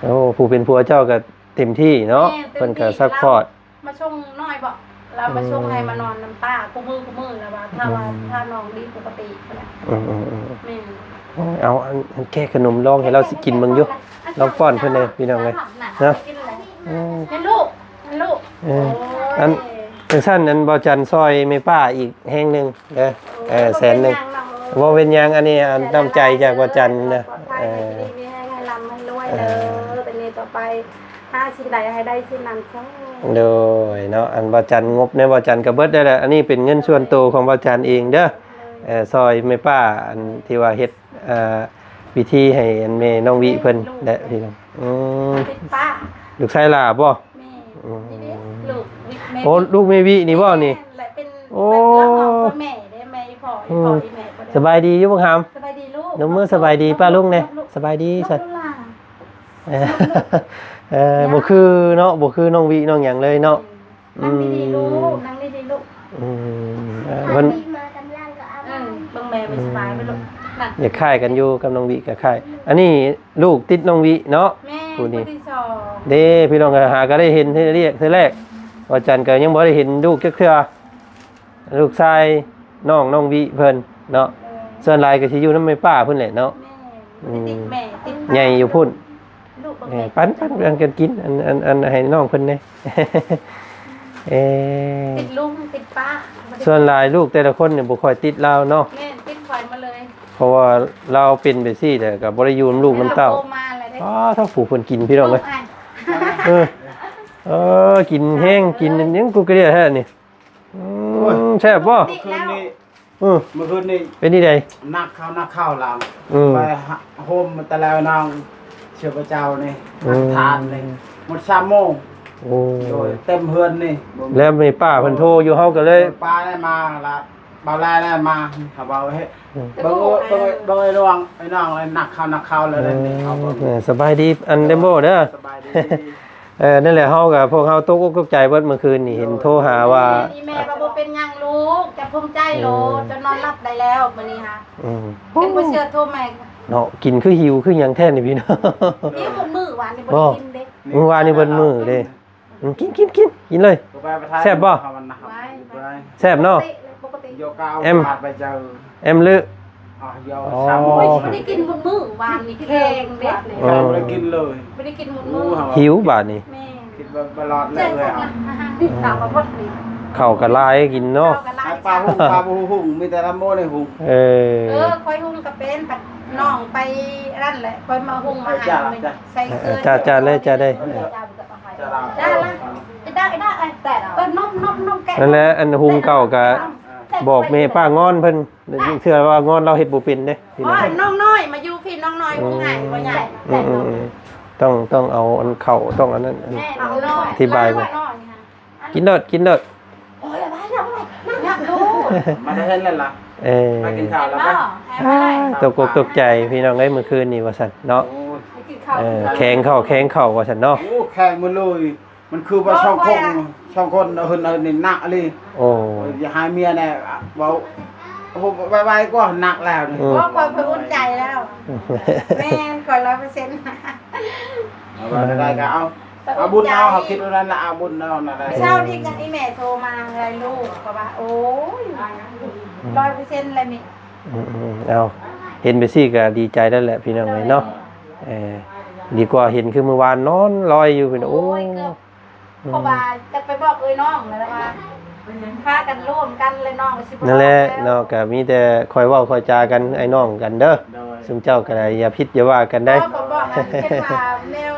ໂອ້ ຜູ້ເປັນຜົວເຈົ້າກໍເຕັມທີ່ເນາະ ແມ່ນ ເຕັມທີ່ ເພິ່ນກໍຊັບພອດ ລາວມາສົ່ງນ້ອຍບໍ ລາວມາສົ່ງ ອືມ ໃຫ້ມານອນນຳປ້າຄູ່ມື້ ຄູ່ມື້ ລາວວ່າ ຖ້າວ່າ ອືມ ຖ້ານ້ອງດີປົກກະຕິພຸ້ນແຫຼະ ອືມໆໆ ແມ່ນ ໂອ້ຍ ເອົາ ອັນ ອັນແກະຂະໜົມລອງໃຫ້ລາວຊິກິນເບິ່ງຢູ່ ລອງປ້ອນເພິ່ນແດ່ພີ່ນ້ອງເອີຍ ເນາະ ອືມ ແມ່ນລູກ ແມ່ນລູກ ເອີ ໂອ້ຍ ອັນ ຈັ່ງຊັ້ນ ອັນ ບ່າວຈັນຊ່ອຍແມ່ປ້າອີກແຮງໜຶ່ງເດີ ເອີ ແສນໜຶ່ງ ບໍ່ເປັນຫຍັງ ອັນນີ້ ອັນ ນ້ຳໃຈຈາກບ່າວຈັນເດີ ເອີ ໃຫ້ດີມີແຮງ ໃຫ້ລ່ຳໃຫ້ລວຍເດີ ເອີ ແຕ່ນີ້ຕໍ່ໄປ ຫາສິ່ງໃດໃຫ້ໄດ້ສິ່ງນັ້ນເທີ້າ ໂດຍເນາະ ອັນບ່າວຈັນ ງົບໃນບ່າວຈັນກໍເບິດໄດ້ແຫຼະ ອັນນີ້ເປັນເງິນສ່ວນໂຕຂອງບ່າວຈັນເອງເດີ ໂດຍ ເອີ ຊ່ອຍແມ່ປ້າ ອັນທີ່ວ່າເຮັດ ເອີ ພິທີໃຫ້ອັນແມ່ນ້ອງວິເພິ່ນ ແລະ ພີ່ນ້ອງ ອືມ ຕິດປ້າ ລູກຊາຍຫຼ້າບໍ່? ແມ່ນ ອືມ ນີ້ເດ້ ລູກວິແມ່ ໂອ້ ວິ ລູກແມ່ວິນີ້ບໍ່ນີ້? ແມ່ນແຫຼະ ເປັນ ໂອ້ ແບບລາວເວົ້າຄືແມ່ເດ້ ແມ່ອີ່ພໍ່ ອືມ ອີ່ພໍ່ອີ່ແມ່ບໍ່ໄດ້ ສະບາຍດີຢູ່ບໍ່ຄຳ? ສະບາຍດີລູກ ຍົກມືສະບາຍດີປ້າລຸງແດ່ ສະບາຍດີ ສັດ ເອີ ບໍ່ຄືເນາະ ບໍ່ຄືນ້ອງວິນ້ອງຫຍັງເລີຍເນາະ ອືມ ນັ່ງດີໆລູກ ນັ່ງດີໆລູກ ອືມ ເອີ ເພິ່ນ ເອີ ເບິ່ງແມ່ບໍ່ສະບາຍໄປລູກ ອືມ ນັ້ນ ຢາກຄ້າຍກັນຢູ່ກັບນ້ອງວິກໍຄ້າຍ ອັນນີ້ລູກຕິດນ້ອງວິເນາະ ແມ່ນ ຜູ້ນີ້ ຜູ້ທີສອງ ເດ້ ພີ່ນ້ອງ ຫາກໍໄດ້ເຫັນເທື່ອແລກ ເທື່ອແລກ ວ່າຈັນກໍຍັງບໍ່ໄດ້ເຫັນລູກຈັກເທື່ອ ລູກຊາຍນ້ອງ ນ້ອງວິເພິ່ນເນາະ ເອີ ສ່ວນຫຼາຍກໍຊິຢູ່ນຳແມ່ປ້າເພິ່ນແຫຼະເນາະ ແມ່ນ ອືມ ຕິດແມ່ ຕິດ ໃຫຍ່ຢູ່ພຸ້ນ ລູກບໍ່ ເອີ ເປັນ ປັນ ປັນກັນກິນ ອັນ ອັນ ອັນ ໃຫ້ນ້ອງເພິ່ນແດ່ ເອີ ຕິດລຸງຕິດປ້າ ສ່ວນຫຼາຍລູກແຕ່ລະຄົນນີ້ບໍ່ຄ່ອຍຕິດລາວເນາະ ແມ່ນ ຕິດຂ້ອຍໝົດເລີຍ ເພາະວ່າລາວເປັນແບບຊີ້ແຫຼະ ກໍບໍ່ໄດ້ຢູ່ນຳລູກນຳເຕົ້າ ໂຕມາແລ້ວເດ້ ອໍ ທັງຜູ້ເພິ່ນກິນ ພີ່ນ້ອງເອີຍ ໂອ້ຍ ເອີ ເອີ ກິນແຮງ ກິນຫຍັງກູກະເດຍແທ້ນີ້ ອືມ ໂອ້ຍ ແຊບບໍ່? ຄືນນີ້ ອື ມື້ຄືນນີ້ ເປັນຈັ່ງໃດ? ໜັກເຂົ້າ ໜັກເຂົ້າລາວ ອື ໄປໂຮມແຕ່ລະນ້ອງເຊື່ອພະເຈົ້ານີ້ ອື ທານນີ້ ໝົດສາມໂມງ ໂອ້ ໂດຍ ເຕັມເຮືອນນີ້ ແລ້ວແມ່ປ້າເພິ່ນໂທຢູ່ ເຮົາກໍເລີຍ ປ້າໄດ້ມາລະ ບ່າວແລໄດ້ມາ ເຂົາເວົ້າເຮັດ ອື ເບິ່ງ ເບິ່ງ ເບິ່ງໄອ້ນ້ອງ ໄອ້ນ້ອງໜັກເຂົ້າ ໜັກເຂົ້າແລ້ວນີ້ ເອີ ເຮົາເບິ່ງ ເອີ ສະບາຍດີ ອັນ ເດໂມເດີ ສະບາຍດີ. ເອີ ນັ້ນແຫຼະ ເຮົາກໍ ພວກເຮົາຕົກອົກຕົກໃຈເບິດມື້ຄືນນີ້ ເຫັນໂທຫາວ່າ ອີແມ່ວ່າບໍ່ເປັນຫຍັງລູກ ເຈົ້າພູມໃຈໂລດ ເຈົ້ານອນຫຼັບໄດ້ແລ້ວມື້ນີ້ຫາ ອືມ ເຫັນບໍ່ເຊື່ອໂທໃໝ່ ເນາະ ກິນຄືຫິວຄືຫຍັງແທ້ນີ້ພີ່ນ້ອງ ຫິວໝົດມື້ວານນີ້ບໍ່ໄດ້ກິນເດ້ ມື້ວານນີ້ເບິດມື້ເດ້ ອືມ ກິນ ກິນ ກິນ ກິນເລີຍ ແຊບບໍ່? ແຊບເນາະ ແອມ ແອມ ຫຼື ອໍ ໂອ້ຍ ບໍ່ໄດ້ກິນໝົດມື້ວານນີ້ແຂງເດ້ ບໍ່ໄດ້ກິນເລີຍ ບໍ່ໄດ້ກິນໝົດມື້ ຫິວບາດນີ້ ແມ່ນ ຄິດວ່າບໍ່ລອດແລ້ວ ເຂົ້າກໍຫຼາຍກິນເນາະ ເຂົ້າກໍຫຼາຍ ປາຫຸ່ງ ປາບໍ່ຫຸ່ງ ມີແຕ່ລະໂມໄດ້ຫຸ່ງ ເອີ ເອີ ຂ້ອຍຫຸ່ງກໍເປັນ ບັດນ້ອງໄປນັ້ນແຫຼະ ຂ້ອຍມາຫຸ່ງມາໃຫ້ ໃສ່ເຄື່ອງ ຈ້າ ຈ້າເລີຍ ຈ້າເລີຍ ຈ້າລະ ໄອ້ດາ ໄອ້ດາ ເອີ ນມ ນມ ນມແກະ ນັ້ນແຫຼະ ອັນຫຸ່ງເຂົ້າກໍບອກແມ່ປ້າງອນເພິ່ນ ເທື່ອວ່າງອນລາວເຮັດບໍ່ເປັນເດ້ ພີ່ນ້ອງ ນ້ອງນ້ອຍມາຢູ່ພີ້ ນ້ອງນ້ອຍຫຸ່ງໃຫ້ພໍ່ໃຫຍ່ ອືມ ຕ້ອງ ຕ້ອງເອົາອັນເຂົ້າ ຕ້ອງອັນນັ້ນ ແມ່ນ້ອງນ້ອຍ ອະທິບາຍ ກິນໂລດ ກິນໂລດ ໂອ້ຍ ມາແຕ່ເຮືອນລະ ເອີ ມາກິນເຂົ້າລະ ຕົກອົກຕົກໃຈພີ່ນ້ອງເອີຍ ມື້ຄືນນີ້ວ່າຊັ້ນເນາະ ເອີ ແຂງເຂົ້າ ແຂງເຂົ້າວ່າຊັ້ນເນາະ ໂອ້ ແຂງໝົດເລີຍ ມັນຄືວ່າສອງຄົນ ສອງຄົນເຮີ້ນ ເຮີ້ນນີ້ໜັກອີ່ຫຼີ ໂອ້ ຢ່າໃຫ້ເມຍແນ່ ເວົ້າ ໄວໆກວ່າ ໜັກແລ້ວນີ້ ອືມ ບໍ່ ຂ້ອຍ ຂ້ອຍອຸ່ນໃຈແລ້ວ ແມ່ນ ຂ້ອຍຮ້ອຍເປີເຊັນ ເອົາວ່າໄດ້ກໍເອົາ ເອົາບຸນເອົາ ເຮົາຄິດວ່ານັ້ນລະ ເອົາບຸນເອົານັ້ນແຫຼະ ເຊົ້ານີ້ຍັງອີແມ່ໂທມາເລີຍລູກ ເພາະວ່າ ໂອ້ຍ ອືມ ຮ້ອຍເປີເຊັນແລ້ວນີ້ ອືມໆ ເອົາ ເຫັນໄປຊີ້ກໍດີໃຈແລ້ວແຫຼະ ພີ່ນ້ອງເອີຍເນາະ ເອີ ດີກວ່າເຫັນຄືມື້ວານນອນລອຍຢູ່ ໂອ້ຍ ເກືອບ ອືມ ເພາະວ່າຈະໄປບອກເອື້ອຍນ້ອງແລ້ວວ່າ ພາກັນລວມກັນແລ້ວນ້ອງກໍຊິບໍ່ ນັ້ນແຫຼະເນາະ ກໍມີແຕ່ຄ່ອຍເວົ້າຄ່ອຍຈາກັນ ອ້າຍນ້ອງກັນເດີ ໂດຍ ຊຸມເຈົ້າກໍໄດ້ ຢ່າຜິດຢ່າວ່າກັນໄດ໋ ເພາະວ່າເພິ່ນວ່າແນວ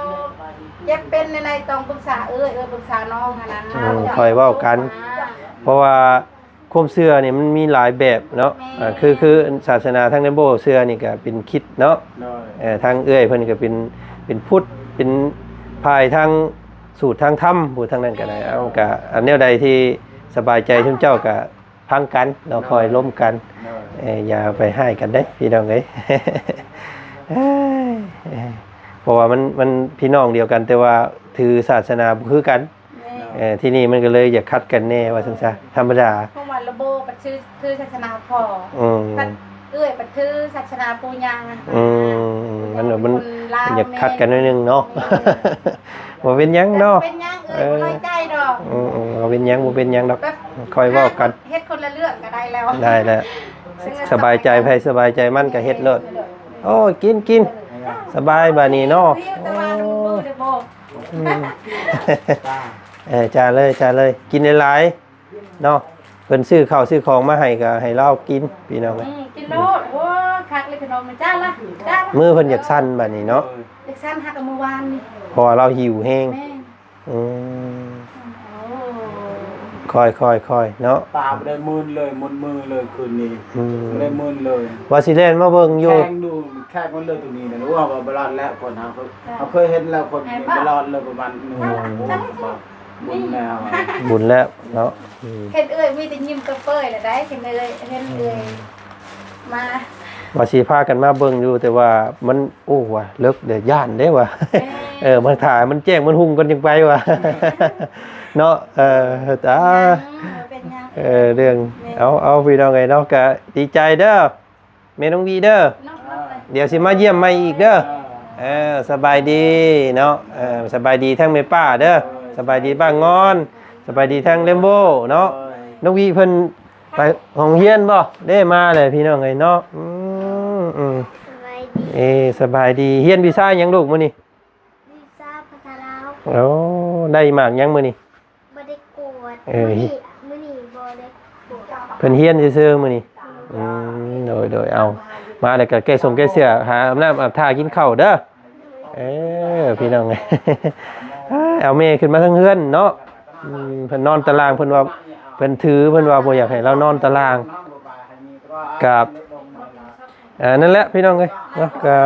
ເຈັບເປັນແນວໃດຕ້ອງປຶກສາເອື້ອຍ ເອື້ອຍປຶກສານ້ອງຫັ້ນນະ ອືມ ຄ່ອຍເວົ້າກັນ ເພາະວ່າຄວາມເຊື່ອນີ້ມັນມີຫຼາຍແບບເນາະ ແມ່ນ ອ່າ ຄື ຄືສາສະໜາທາງເຣນໂບເຊື່ອນີ້ກໍເປັນຄຣິດເນາະ ໂດຍ ເອີ ທາງເອື້ອຍເພິ່ນກໍເປັນ ເປັນພຸດ ເປັນຝ່າຍທາງສູດທາງທຳ ຜູ້ທາງນັ້ນກໍໄດ້ ເອົາ ກໍອັນແນວໃດທີ່ສະບາຍໃຈຊຸມເຈົ້າກໍຟັງກັນເນາະ ໂດຍ ຄ່ອຍລົມກັນ ໂດຍ ເອີ ຢ່າໄປຮ້າຍກັນເດ້ພີ່ນ້ອງເອີຍ ເພາະວ່າມັນ ມັນພີ່ນ້ອງດຽວກັນ ແຕ່ວ່າຖືສາສະໜາບໍ່ຄືກັນ ແມ່ນ ເອີ ທີ່ນີ້ມັນກໍເລີຍຢາກຂັດກັນແດ່ວ່າຊັ້ນຊະ ທຳມະດາ ເພາະວ່າລະໂບບັດຖື ຖືສາສະໜາພໍ່ ອືມ ບັດເອື້ອຍບັດຖືສາສະໜາປູ່ຍ່າ ອືມ ມັນ ມັນ ມັນຢາກຂັດກັນໜ້ອຍໜຶ່ງເນາະ ແມ່ນ ບໍ່ເປັນຫຍັງເນາະ ບໍ່ເປັນຫຍັງເອື້ອຍ ເອີ ບໍ່ນ້ອຍໃຈດອກ ອືມໆ ບໍ່ເປັນຫຍັງ ບໍ່ເປັນຫຍັງດອກ ຄ່ອຍເວົ້າກັນ ເຮັດຄົນລະເລື່ອງກໍໄດ້ແລ້ວ ໄດ້ແລ້ວ ສະບາຍໃຈໃຜສະບາຍໃຈມັນກໍເຮັດໂລດ ໂອ້ຍ ກິນ ກິນ ສະບາຍບາດນີ້ເນາະ ແຕ່ວ່າມື້ເດບໍ່ ອືມ ເອີ ຈ້າເລີຍ ຈ້າເລີຍ ກິນຫຼາຍໆ ເນາະ ເພິ່ນຊື້ເຂົ້າຊື້ຂອງມາໃຫ້ກໍໃຫ້ລາວກິນ ພີ່ນ້ອງເອີຍ ອືມ ກິນໂລດ ໂອ້ຍ ຄັກເລີຍພີ່ນ້ອງ ຈ້າລະ ຈ້າລະ ມືເພິ່ນຢາກສັ່ນບາດນີ້ເນາະ ຢາກສັ່ນ ຫາກະມື້ວານນີ້ ເພາະວ່າລາວຫິວແຮງ ແມ່ນ ອືມ ໂອ້ ຄ່ອຍໆໆ ເນາະ ຕາບໍ່ໄດ້ມື່ນເລີຍ ມຶນມືເລີຍຄືນນີ້ ອືມ ບໍ່ໄດ້ມື່ນເລີຍ ວ່າຊິແລ່ນມາເບິ່ງຢູ່ ແຂງຢູ່ ແຂງມັນເລີຍຕົວນີ້ນະ ວ່າບໍ່ລອດແລ້ວ ຄົນເຮົາ ເຮົາເຄີຍເຫັນແລ້ວ ຄົນບໍ່ລອດເລີຍ ປະມານ ອືມ ບຸນແລ້ວ ບຸນແລ້ວເນາະ ອືມ ເຫັນເອື້ອຍມີແຕ່ຍິ້ມກະເປີຍລະໄດ໋ ເຫັນເອື້ອຍ ເຫັນເອື້ອຍ ອືມ ມາ ວ່າຊິພາກັນມາເບິ່ງຢູ່ ແຕ່ວ່າມັນ ໂອ້ ວ່າເລິກເດ້ ຢ້ານເດ້ວ່າ ແມ່ນ ເອີ ມາຖ້າໃຫ້ມັນແຈ້ງມັນຮຸ່ງກ່ອນຈຶ່ງໄປວ່າ ເນາະ ເອີ ຕາ ຍັງ ບໍ່ເປັນຫຍັງ ເອີ ເລື່ອງ ແມ່ນ ເອົາ ເອົາ ພີ່ນ້ອງເອີຍເນາະ ກະດີໃຈເດີ ແມ່ນ້ອງວີເດີ ເນາະ ດຽວຊິມາຢ້ຽມໃໝ່ອີກເດີ ເອີ ສະບາຍດີເນາະ ເອີ ສະບາຍດີທັງແມ່ປ້າເດີ ສະບາຍດີປ້າງອນ ສະບາຍດີທັງເຣນໂບເນາະ ນ້ອງວີເພິ່ນໄປໂຮງຮຽນບໍ່? ເດ້ ມາແລ້ວພີ່ນ້ອງເອີຍເນາະ ອືມ ອືມ ສະບາຍດີ ເອີ ສະບາຍດີ ຮຽນວິຊາຫຍັງລູກມື້ນີ້? ວິຊາພາສາລາວ ໂອ້ ໄດ້ໝາກຫຍັງມື້ນີ້? ບໍ່ໄດ້ກວດ ເອີ ມື້ນີ້ ມື້ນີ້ບໍ່ໄດ້ກວດ ເພິ່ນຮຽນຊື່ໆມື້ນີ້ ອືມ ໂດຍໆ ເອົາ ມາແລ້ວກໍແກ້ສົງແກ້ເສື້ອ ຫາອາບນ້ຳອາບທ່າກິນເຂົ້າເດີ ເອີ ພີ່ນ້ອງ ເອົາແມ່ຂຶ້ນມາທາງເຮືອນເນາະ ອືມ ເພິ່ນນອນຕາລ່າງ ເພິ່ນວ່າ ເພິ່ນຖື ເພິ່ນວ່າບໍ່ຢາກໃຫ້ລາວນອນຕາລ່າງ ກະ ເອີ ນັ້ນແຫຼະພີ່ນ້ອງເອີຍເນາະ ກະ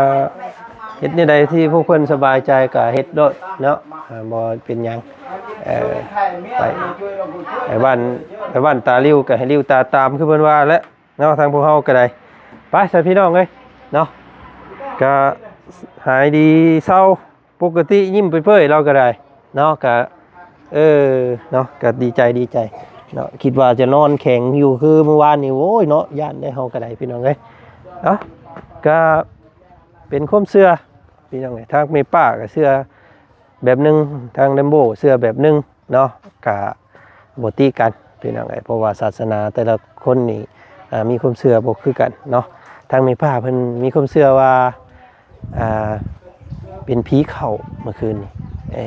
ເຮັດແນວໃດທີ່ພວກເພິ່ນສະບາຍໃຈກະເຮັດໂລດເນາະ ເອີ ບໍ່ເປັນຫຍັງ ເອີ ໄປ ໄປບ້ານ ໄປບ້ານຕາລິ້ວກະໃຫ້ລິ້ວຕາຕາມ ຄືເພິ່ນວ່າແຫຼະເນາະ ທາງພວກເຮົາກະໄດ້ ໄປຊະພີ່ນ້ອງເອີຍເນາະ ກະຫາຍດີເຊົາ ປົກກະຕິຍິ້ມເປີຍໆ ລາວກໍໄດ້ເນາະ ກະ ເອີ ເນາະ ກະດີໃຈ ດີໃຈເນາະ ຄິດວ່າຈະນອນແຂງຢູ່ຄືມື້ວານນີ້ ໂອ້ຍເນາະ ຢ້ານໄດ໋ ເຮົາກໍໄດ້ພີ່ນ້ອງເອີຍ ເນາະ ກະເປັນຄວາມເຊື່ອພີ່ນ້ອງເອີຍ ທາງແມ່ປ້າກໍເຊື່ອແບບໜຶ່ງ ທາງແຣມໂບເຊື່ອແບບໜຶ່ງ ເນາະ ກະບໍ່ຕິກັນພີ່ນ້ອງເອີຍ ເພາະວ່າສາສະໜາແຕ່ລະຄົນນີ້ ອ່າ ມີຄວາມເຊື່ອບໍ່ຄືກັນເນາະ ທາງແມ່ປ້າເພິ່ນມີຄວາມເຊື່ອວ່າ ອ່າ ເປັນຜີເຂົ້າເມື່ອຄືນນີ້ ເອີ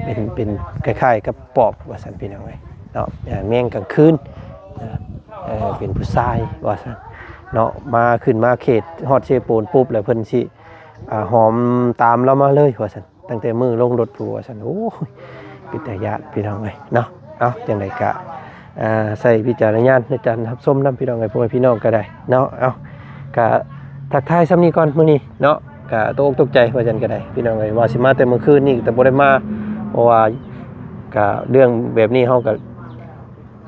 ເປັນ ເປັນຄ້າຍໆກັບປອບວ່າຊັ້ນພີ່ນ້ອງເອີຍເນາະ ເອີ ແມງກາງຄືນ ເອີ ເປັນຜູ້ຊາຍວ່າຊັ້ນເນາະ ມາ ຂຶ້ນມາເຂດຮອດເຊໂປນປຸບ ແລ້ວເພິ່ນຊິ ອ່າ ຫອມຕາມລາວມາເລີຍວ່າຊັ້ນ ຕັ້ງແຕ່ມື້ລົງລົດພຸ້ນວ່າຊັ້ນ ໂອ້ຍ ເປັນຕາຢ້ານພີ່ນ້ອງເອີຍເນາະ ເອົາ ຈັ່ງໃດກະ ອ່າ ໃຊ້ວິຈາລະນະຍານໃນການຮັບຊົມນຳພີ່ນ້ອງເອີຍ ພໍ່ແມ່ພີ່ນ້ອງກໍໄດ້ເນາະ ເອົາ ກະທັກທາຍສ່ຳນີ້ກ່ອນມື້ນີ້ເນາະ ກະຕົກອົກຕົກໃຈວ່າຊັ້ນກໍໄດ້ພີ່ນ້ອງເອີຍ ວ່າຊິມາແຕ່ມື້ຄືນນີ້ກໍບໍ່ໄດ້ມາ ເພາະວ່າກະເລື່ອງແບບນີ້ເຮົາກໍ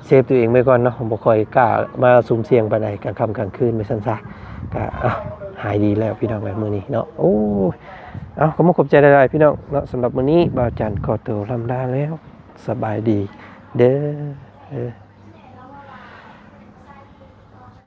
ເຊຟຕົວເອງໄວ້ກ່ອນເນາະ ບໍ່ຄ່ອຍກ້າມາສຸ່ມສ່ຽງປານໃດ ກາງຄ່ຳກາງຄືນວ່າຊັ້ນຊະ ກະ ເອົ້າ ຫາຍດີແລ້ວພີ່ນ້ອງເອີຍ ມື້ນີ້ເນາະ ໂອ້ຍ ເອົ້າ ກໍມາຂອບໃຈຫຼາຍໆ ພີ່ນ້ອງເນາະ ສຳລັບມື້ນີ້ ບ່າວຈັນຂໍໂຕລ່ຳລາແລ້ວ ສະບາຍດີເດີ້.